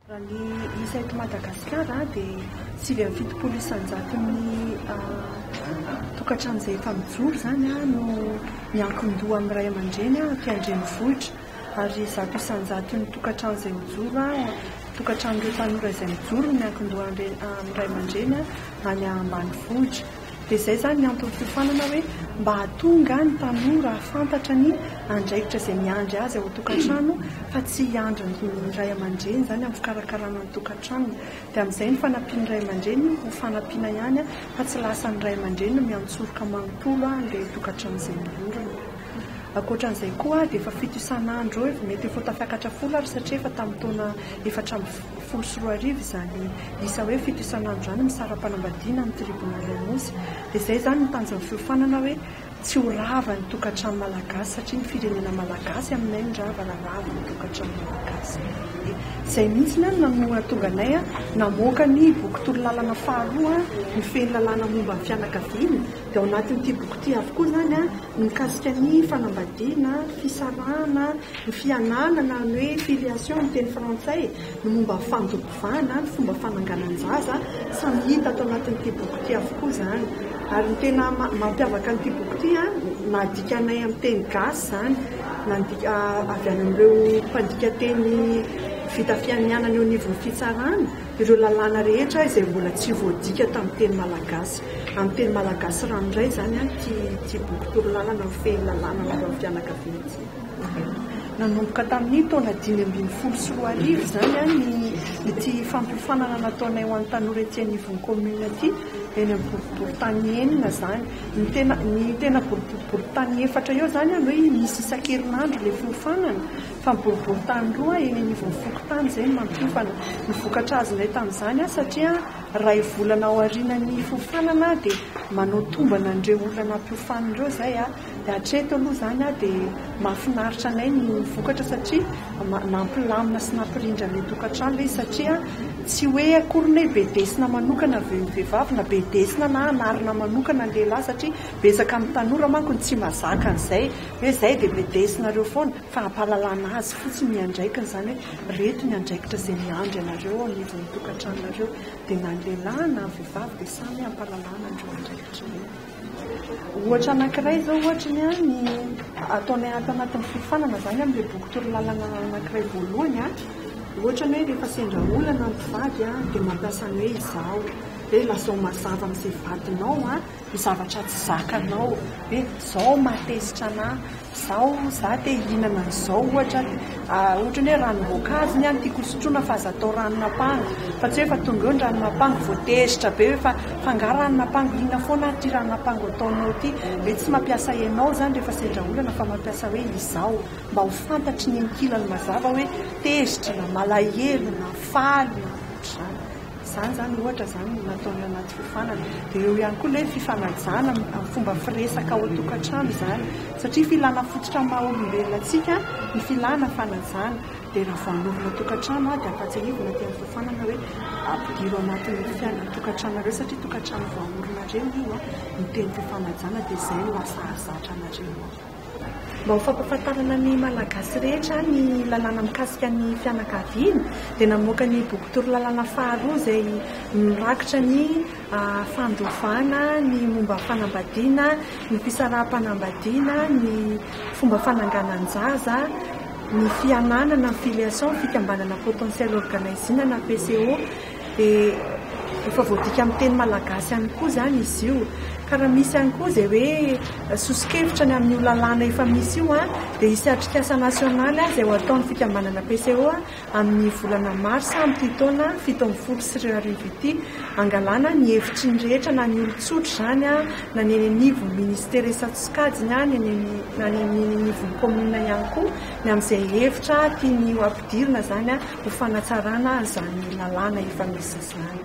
Raha ny isa eto Madagasikara dia 79 isan-jaton'ny tokantrano izay efa mijoro izany no miankin-doha amin'ny ray aman-dreny aty an-drenivohitra ary 100 isan-jaton'ny tokantrano izay mijoro, tokantranon'ireo tanora izay mijoro no miankin-doha amin'ny ray aman-dreny any ambanivohitra. Dia izay izany ny anton'ny fiofanana hoe mba hahatonga ny tanora hahafantatra ny andraikitra izay miandry azy ao an-tokantrano fa tsy hiandry ny ray aman-dreny izany amin'ny fikarakarana ny tokantranony. Dia amin'izay ny fanampian'ny ray aman-dreny ho fanampiana ihany fa tsy lasa ny ray aman-dreny no miantsoroka manontolo an'ilay tokantrano izay miorina. Ankoatran'izay koa dia efa fito isan'andro eo, mety efa ho tafiakatra folo ary satria efa tamin'ny taona 2014 izany isa hoe fito isan'andro izany misara-panambadiana amin'ny tribonaly Anosy. Dia izay izany ny tanjon'ny fiofanana hoe tsy ho rava ny tokantrano malagasy satria ny firenena malagasy aminay no rava raha rava ny tokantrano malagasy. Izay mihitsy no nahatonga anay namoaka ny boky torolalana faharoa mifehy ny lalàna momba ny fianakaviana. Dia ao anatin'ity boky ity avokoa izany ny mikasika ny fanambadiana, fisarahana, ny fiananana na ny hoe filiation amin'ny teny frantsay, ny momba ny fandovana, ny fomba fananganan-jaza, samy hita ato anatin'ity boky ity avokoa izany. Ary ny tena mampiavaka an'ity boky ity, nadikanay amin'ny teny gasy izany, nandika avy any amin'ireo mpandika teny vita fianianana eo anivon'ny fitsarana, ireo lalàna rehetra izay mbola tsy voadika tamin'ny teny malagasy. Amin'ny teny malagasy ranoray izany ity ity boky torolalana mifehy ny lalàna momba ny fianakaviana ity. Nanomboka tamin'ny taona 2015 izany ny ity fampiofanana nataonay ho an'ny tanora ety anivon'ny commune ity, eny amin'ny boriborintany enina izany. Ny tena ny tena boriborintany efatra eo izany no hoe misy isan-kerinandro ilay fiofanana fa ny boriborintany roa eny anivon'ny fokontany izay no mampiofana. Ny vokatra azonay tamin'izany satria Iray volana aorianan'ny fiofanana dia manao tombana an'ireo olona nampiofanina ireo izay dia hatreto aloha izany dia mahafinaritra anay ny vokatra satria nampilamina sy nampirindra an'ilay tokantrano ilay izy satria tsy hoe akory ny hoe bedesina manokana ny vehivavy na bedesina na anarina manokana ny lehilahy satria betsaka amin'ny tanora manko ny tsy mahazaka an'izay hoe izay dia bedesinareo foana fa ampahalalana azy fotsiny ny andraikiny izany hoe reto ny andraikitra izay miandry anareo ao anivon'ny tokantranonareo dia na ny lehilahy na ny vehivavy dia samy ampahalalana an'ireo andraikitra ireo. Ohatra anankiray izao ohatra ny an, ny ataonay ato anatin'ny fiofanana izany amin'ilay boky torolalana anankiray voalohany an, ohatra ny hoe rehefa sendra olana ny mpivady an dia mampiasa ny hoe izaho, hoe lazao mazava amin'izay vadinao an ny zavatra tsy zakanao, hoe izao mahatezitra anà, izao za te hihinana an'izao ohatra, ohatra ny hoe ranom-boankazo ny ahy no tiako hosotroina fa aza atao ranon'ampango, fa tsy hoe efa tonga eo ny ranon'ampango vao tezitra be hoe fa fa angaha ranon'ampango inona foana ary ity ranon'ampango ataonao ity, hoe tsy mampiasa ianao izany rehefa sendra olana fa mampiasa hoe izaho, mba ho fantatry ny ankilany mazava hoe tezitra na malahelo na faly na ohatr'izany. Izany izany ohatra izany no nataony anaty fiofanana. Dia eo ihany koa ilay fifanajana amin'ny fomba firesaka ao an-tokantrano izany. Satria filana fototra amin'ny maha olombelona antsika ny filana fanajana. Dia raha vao hanorina tokantrano dia ampahatsiahivina aty amin'ny fiofanana hoe ampidiro anatin'ny fiainan'ny tokantranonareo satria tokantrano vao haorinareo io ny teny fifanajana dia izay no lasa hahazatra anareo ao. Mba ho fampahafantarana ny Malagasy rehetra ny lalàna mikasika ny fianakaviana dia namoaka ny boky torolalana faharoa izay mirakitra ny fandovana, ny momba ny fanambadiana, ny fisaraham-panambadiana, ny fomba fananganan-jaza, ny fiananana, ny filiation, ny fikambanana potentiel organizing na PCO. Dia efa voadika amin'ny teny malagasy ihany koa izany izy io. Ka raha misy ihany koa izay hoe soso-kevitra ny amin'io lalàna efa misy io dia hisy atrikasa nasionaly izay ho ataon'ny fikambanana PCO amin'ny volana marsa amin'ity taona 2017 ity. Hangalana ny hevitry ny rehetra na ny olon-tsotra izany na ny eny anivon'ny minisitera isan-tsokajiny na ny eny anivon'ny kaominina ihany koa ny amin'izay hevitra tiany ho ampidirina izany ho fanatsarana izany lalàna efa misy izany.